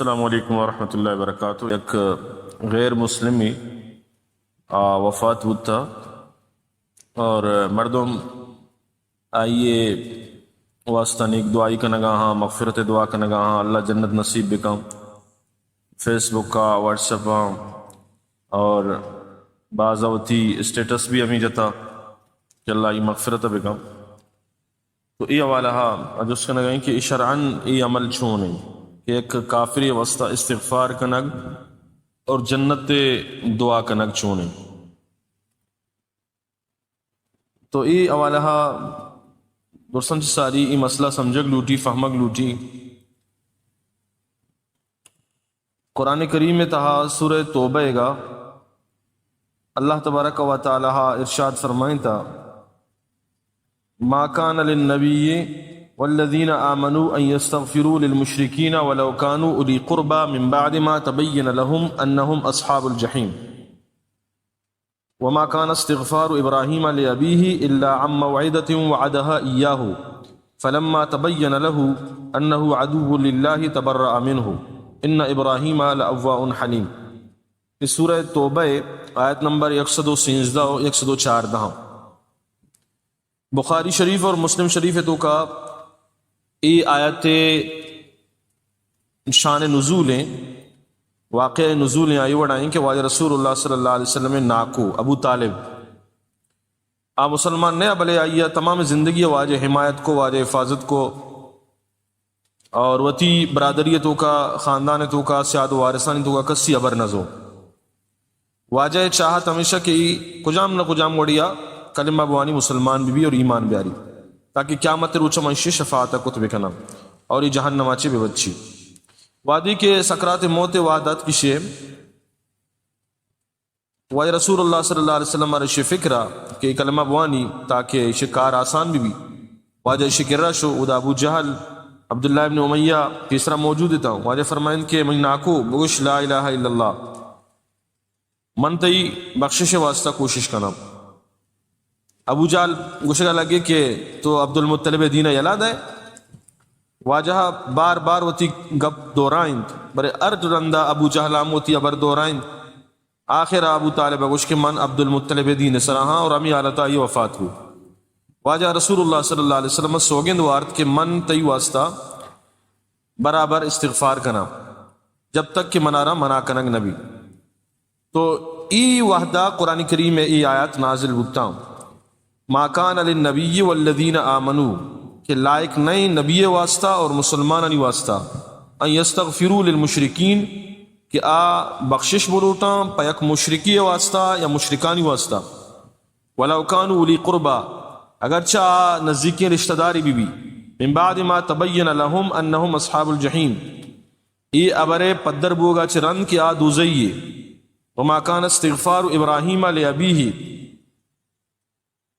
السلام علیکم ورحمۃ اللہ وبرکاتہ۔ یک غیر مسلمی، آ، وفات بوتا اور مردم آئیے واسطہ نیک دعائی کنگا ہاں، مغفرت دعا کنگا ہاں، اللہ جنت نصیب بکن۔ فیس بک آ، واٹس ایپ آ اور بعض وتی اسٹیٹس بھی ہمیں جتا کہ اللہ ای مغفرت بکن۔ تو اے حوالہ ہا جست کنگا ایں کہ اے شرعاً اے عمل چون ایں کہ یک کافرے واسطہ استغفار کنگ اور جنت دعا کنگ چون ایں۔ تو اے حوالہ ہا درساں چہ ساری اے مسئلہ سمجھگ لوٹی، فہمگ لوٹی۔ قرآن کریم تہا سورہ توبہ گا اللہ تبارک و تعالی ارشاد فرمائنتا، ما كان للنبي والذين آمنوا أن يستغفروا للمشركين ولو كانوا أولي قربى من بعد ما تبين لهم أنهم أصحاب الجحيم۔ وما كان استغفار إبراهيم لأبيه إلا عن موعدة وعدها إياه فلما تبين له أنه عدو لله تبرأ منه إن إبراهيم لأواه حليم۔ اے سورہ توبہ آیت نمبر یک سد و سینزدہ و یک سد و چاردہ۔ بخاری شریف اور مسلم شریف توکا اے آیت شان نزول ایں، واقعہ نزول ایں، آئی وڑا ایں کہ واجہ رسول اللہ صلی اللہ علیہ وسلم ناکو ابو طالب، آ مسلمان نہ، بلے آئی تمام زندگی واجہ حمایت کو، واجہ حفاظت کو، اور وتی برادری توکا، خاندان توکا، سیاد و وارثانی توکا کسی ہبر نہ زو۔ واجہ چاہت ہمیشہ کہ ای کجام نہ کجام وڑیا کلمہ بوانی، مسلمان بی بی اور ایمان بیاری، تاکہ قیامت روچ من شی شفاعت کت بکنم اور ای جہنم چے بے بچی۔ وادی کے سکرات موت وعدت کشے، واجہ رسول اللہ صلی اللہ علیہ وسلم ارش فکرہ کہ ای کلمہ بوانی تاکہ اشی کار آسان بی بی۔ واجہ اشی کرا شو، ادا ابو جہل، عبداللہ ابن امیہ پیسرا موجود تھا۔ واجہ فرمائند کہ منی ناکو بگوش لا الہ الا اللہ، من تئی بخشش واسطہ کوشش کناں۔ ابو جہل گوشگا لگے کہ تو عبدالمطلب دین یلا دے۔ واجہ بار بار وتی گپ دورائند، بلے ہر رندا ابو جہل ہم وتی ہبر دورائند۔ آخر ابو طالب گوش کہ من عبدالمطلب دین سرا ہاں، اور ہمی حالت آئی وفات بو۔ واجہ رسول اللہ صلی اللہ علیہ وسلم سوگند وارت کہ من تئی واسطہ برابر استغفار کناں، جب تک کہ منارا منع کنگ نبی۔ تو ای وحدہ قرآن کریم ای آیات نازل بوتاں، ما کان للنبی والذین آمنوا، کہ لائق نہیں نبی واسطہ اور مسلمانانی واسطہ، ان یستغفروا للمشرکین، کہ آ بخشش بلوٹاں پہ یک مشرکی واسطہ یا مشرکانی واسطہ، ولو کانوا اولی قربا، اگرچہ آ نزدیکیں رشتہ داری بی بی، من بعد ما تبین لهم انهم اصحاب الجحیم، ای ابرے پدر بوگا چہ رند کہ آ دوزئی۔ وما کان استغفار ابراہیم لابیہ،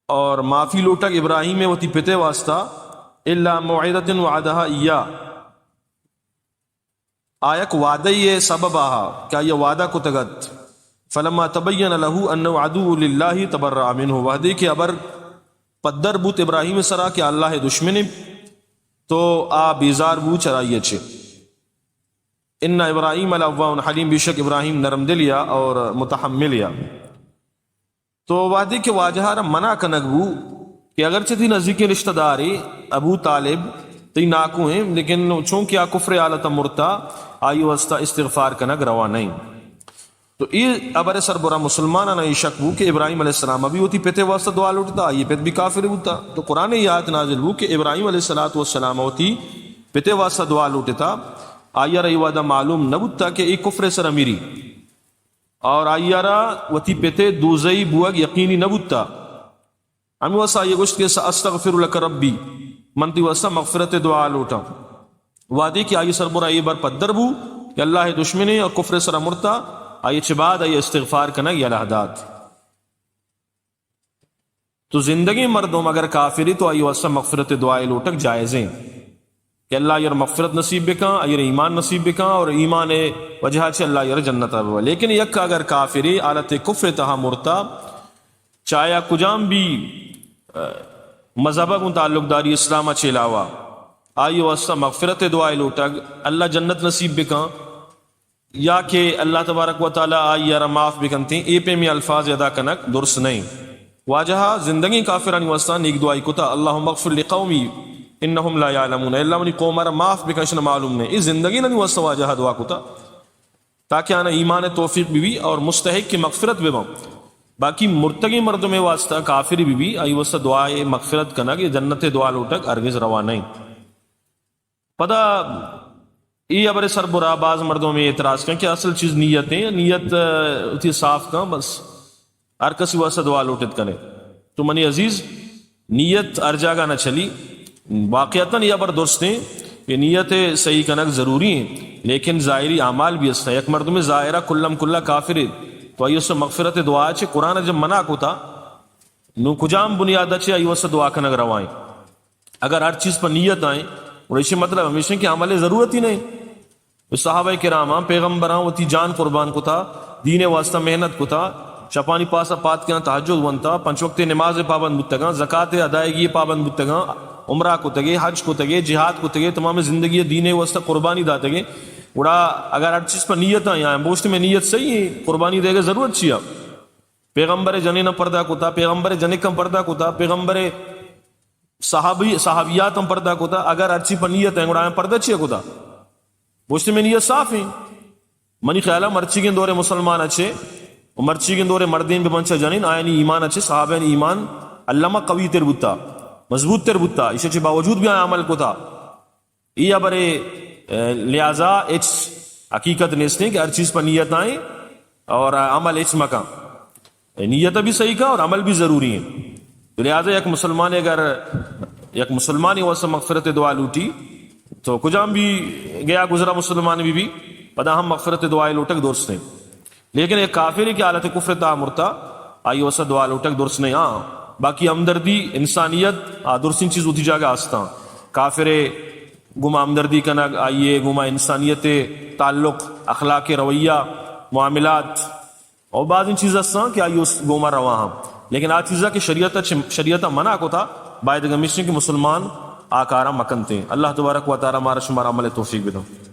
اور معافی لوٹگ ابراہیم وتی پتے واسطہ، الا موعدۃ وعدہا ایاہ، آ یک وعدہ یے سبب آہا کہ آئی وعدہ کتگت۔ فلما تبین لہ انہ عدو للہ تبرأ منہ، وہدے کہ ابر پدر بوت ابراہیم سرا کہ اللہ دشمن، تو آ بیزار بو چرائی چے۔ ان ابراہیم لأواہ حلیم، بے شک ابراہیم نرم دلیا اور متحملیا۔ تو وہدے کہ واجہ را منع کنگ بو کہ اگرچہ تئی نزدیکیں رشتہ دارے ابو طالب تئی ناکو ہیں، لیکن چونکہ آ کفر حالت مرتا، آئی واسطہ استغفار کنگ روا نہیں۔ تو ای ابر سر برا مسلمانان ای شک بو کہ ابراہیم علیہ السلام ابھی وتی پتے واسطہ دعا لوٹتا، آئی پت بھی کافر بوتا۔ تو قرآن ای آیت نازل بو کہ ابراہیم علیہ الصلوۃ والسلام وتی پتے واسطہ دعا لوٹتا، آئی را ای وعدہ معلوم نہ بوتا کہ ای کفر سر میری۔ اور آئی را وتی پتے دوزئی بوگ یقینی نہ بوتا۔ ہمے واسطہ آئی گوشت کہ سأستغفر لک ربی، من تئی واسطہ مغفرت دعا لوٹاں۔ وہدے کہ آئی سربرا اے بر پدر بو کہ اللہ دشمنے اور کفر سرا مرتا، آئی چہ بعد آئی استغفار کنگ یلہ دات۔ تو زندگیں مردم اگر کافری تو آئی واسطہ مغفرت دعائے لوٹگ جائزیں۔ کہ اللہ آئی ءَ را مغفرت نصیب بکاں، آئی ءَ را ایمان نصیب بکاں اور ایمان ءِ وجہ ءَ چہ اللہ آئی ءَ را جنت ءَ ببا۔ لیکن یک اگر کافرے حالت کفر ءِ تہا مرتا، چاہے آ کجام بھی، ءَ، مذہب ءَ گوں تعلق داری، اسلام ءَ چہ علاوہ، آئی ءِ واسطہ مغفرت ءِ دعائے لوٹگ، اللہ جنت نصیب بکاں، یا کہ اللہ تبارک و تعالی آئی ءَ را معاف بکنتیں، اے پیمیں الفاظ ادا کنگ درست نہ ایں۔ واجہ ءَ زندگیں کافرانی واسطہ نیک دعائی کتا، اللهم اغفر لقومی انهم لا يعلمون، اے اللہ منی قوم ءَ را معاف بکن، اشاں معلوم نہ ایں۔ اے زندگینانی واسطہ واجہ ءَ دعا کتا تاکہ آناں ایمان ءِ توفیق بہ بی اور مستحق مغفرت بہ باں۔ باقی مرتگیں مردمے واسطہ، کافرے بہ بی، آئی واسطہ دعائے مغفرت کنگ یا جنت ءِ دعا لوٹگ ہرگز روا نہ ایں۔ پدا اے ہبرے سربرا باز مردم ہمے اعتراض کن کہ اصل چیز نیت ایں، نیت، آ، وتی صاف کن، بس ہر کسی واسطہ دعا لوٹت کنے۔ تو منی عزیز، نیت ہر جاگہ نہ چلی۔ واقعتاً اے ہبر درست ایں کہ نیت صحیح کنگ ضروری ایں، لیکن ظاہری اعمال بھی است ایں۔ یک مردمے ظاہرا کلم کلا کافرے، تو آئی واسطہ مغفرت دعا چہ قرآن جب منع کتا، نوں کجام بنیاد چہ آئی واسطہ دعا کنگ روا ایں؟ اگر ہر چیز پہ نیت ایں، گڑا ایشی مطلب ہمیش ایں کہ عمل ضرورت ہی نہ ایں۔ صحابہ کرام آں، پیغمبراں وتی جان قربان کتا، دین ءِ واسطہ محنت کتا، شپانی پاسا پاد کیاں تہجد ونتا، پنچ وقت نماز ءِ پابند بوتگاں، زکات ءِ ادائیگی ءِ پابند بوتگاں، عمرہ کتگے، حج کتگے، جہاد کتگے، تمام زندگی ءَ دین ءِ واسطہ قربانی داتگے۔ گڑا اگر ہر چیز پہ نیت ایں، بوشت میں نیت صحیح ایں، قربانی دے گا ضرورت چیا؟ پیغمبر ءِ جنین پردہ کتا، پیغمبر ءِ جنکاں پردہ کتا، پیغمبر ءِ صحابی، صحابیات ہم پردہ کتا، اگر ہرچی پہ نیت ایں، گڑا آیاں پردہ چیا کتا؟ گوشت میں نیت صاف ایں۔ منی خیالا مرچیگیں دور ءِ مسلمان ءَ چہ و مرچیگیں دور ءِ مردین بہ بنت چہ جنین، آیانی ایمان ءَ چہ صحابیانی ایمان الما قوی تر بوتا، مضبوط تر بوتا، ایشی چہ باوجود بھی آیاں عمل کتا۔ اے ہبرے، اے، لہذا ہچ حقیقت نیست ایں کہ ہر چیز پہ نیت ایں اور عمل ہچ مکن۔ نیت بھی صحیح کا اور عمل بھی ضروری ایں۔ تو لہذا یک مسلمان اگر یک مسلمانی واسطہ مغفرت دعا لوٹی تو کجام بھی گیا گزرا مسلمان بھی بھی پدا ہم مغفرت دعا لوٹگ درست ایں۔ لیکن یک کافرے کہ حالت کفر ءِ تہا مرتا، آئی واسطہ دعا لوٹگ درست نہ ایں۔ ہاں، باقی ہمدردی، انسانیت، آ درستیں چیز وتی جاگہ ہستاں۔ کافرے گوما ہمدردی کنگ، آئی ءِ گوما انسانیت ءِ تعلق، اخلاق ءِ رویہ، معاملات، اور بعضیں چیز ہستاں کہ آئی اس گوما روا ہاں۔ لیکن آ چیزا کہ شریعت ءَ چہ، شریعت ءَ منع کتا، باید ہمیش ایں کہ مسلمان آ کاراں مکنتیں۔ اللہ تبارک و تعالی مارا شمارا عمل ءِ توفیق بدنت۔